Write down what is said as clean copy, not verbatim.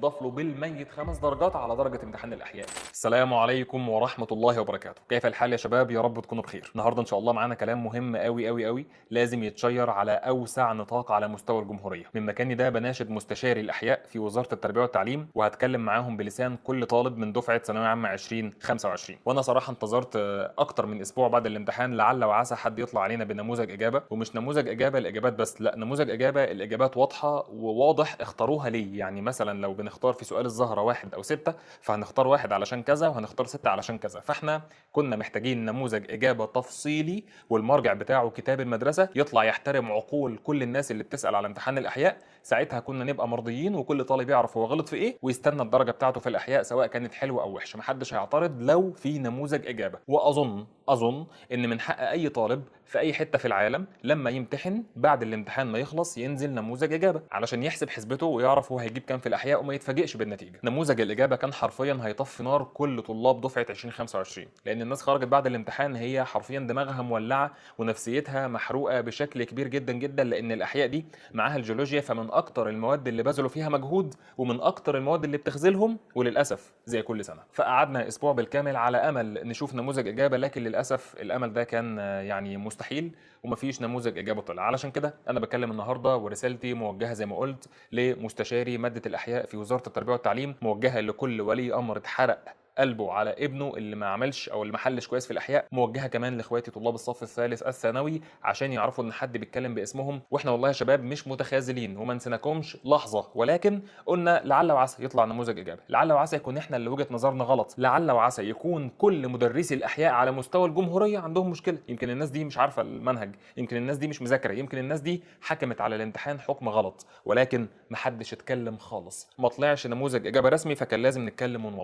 يتضاف له بالميت 5 درجات على درجه امتحان الاحياء. السلام عليكم ورحمة الله وبركاته، كيف الحال يا شباب؟ يا رب تكونوا بخير. النهارده ان شاء الله معانا كلام مهم قوي قوي قوي لازم يتشير على اوسع نطاق على مستوى الجمهوريه. من مكاني ده بناشد مستشاري الاحياء في وزارة التربية والتعليم، وهتكلم معاهم بلسان كل طالب من دفعه ثانوية عامة 2025. وانا صراحة انتظرت اكتر من اسبوع بعد الامتحان لعل وعسى حد يطلع علينا بنموذج اجابه، ومش نموذج اجابه الاجابات بس، لا، نموذج اجابه الاجابات واضحة وواضح اختاروها ليه. يعني مثلا لو بنختار في سؤال الزهرة 1 او 6، فهنختار 1 علشان كذا وهنختار 6 علشان كذا. فاحنا كنا محتاجين نموذج اجابه تفصيلي والمرجع بتاعه كتاب المدرسه، يطلع يحترم عقول كل الناس اللي بتسال على امتحان الاحياء. ساعتها كنا نبقى مرضيين وكل طالب يعرف هو غلط في ايه ويستنى الدرجة بتاعته في الاحياء سواء كانت حلوة او وحشة، محدش هيعترض لو في نموذج اجابه. واظن ان من حق اي طالب في اي حتة في العالم لما يمتحن بعد الامتحان ما يخلص ينزل نموذج اجابه علشان يحسب حسبته ويعرف هو هيجيب كام في الاحياء وما يتفاجئش بالنتيجة. نموذج الاجابة كان حرفيا هيطفي نار كل طلاب دفعه 2025، لان الناس خرجت بعد الامتحان هي حرفيا دماغها مولعه ونفسيتها محروقة بشكل كبير جدا جدا، لان الاحياء دي معاها الجيولوجيا، فمن اكتر المواد اللي بذلوا فيها مجهود ومن اكتر المواد اللي بتخذلهم، وللاسف زي كل سنة. فقعدنا اسبوع بالكامل على امل نشوف نموذج اجابه، لكن للاسف الامل ده كان يعني مستحيل ومفيش نموذج اجابه طلع. علشان كده انا بتكلم النهارده ورسالتي موجهة زي ما قلت لمستشاري مادة الاحياء في وزارة التربية والتعليم، موجهة لكل ولي امر اتحرق قلبه على ابنه اللي ما عملش او اللي ما حلش كويس في الاحياء، موجهة كمان لاخواتي طلاب الصف الثالث الثانوي عشان يعرفوا ان حد بيتكلم باسمهم. واحنا والله يا شباب مش متخاذلين وما نسيناكمش لحظة، ولكن قلنا لعل وعسى يطلع نموذج اجابه، لعل وعسى يكون احنا اللي وجهه نظرنا غلط، لعل وعسى يكون كل مدرسي الاحياء على مستوى الجمهورية عندهم مشكلة، يمكن الناس دي مش عارفه المنهج، يمكن الناس دي مش مذاكرة، يمكن الناس دي حكمت على الامتحان حكم غلط، ولكن محدش اتكلم خالص، ما طلعش نموذج اجابه رسمي، فكان لازم نتكلم ونوضح.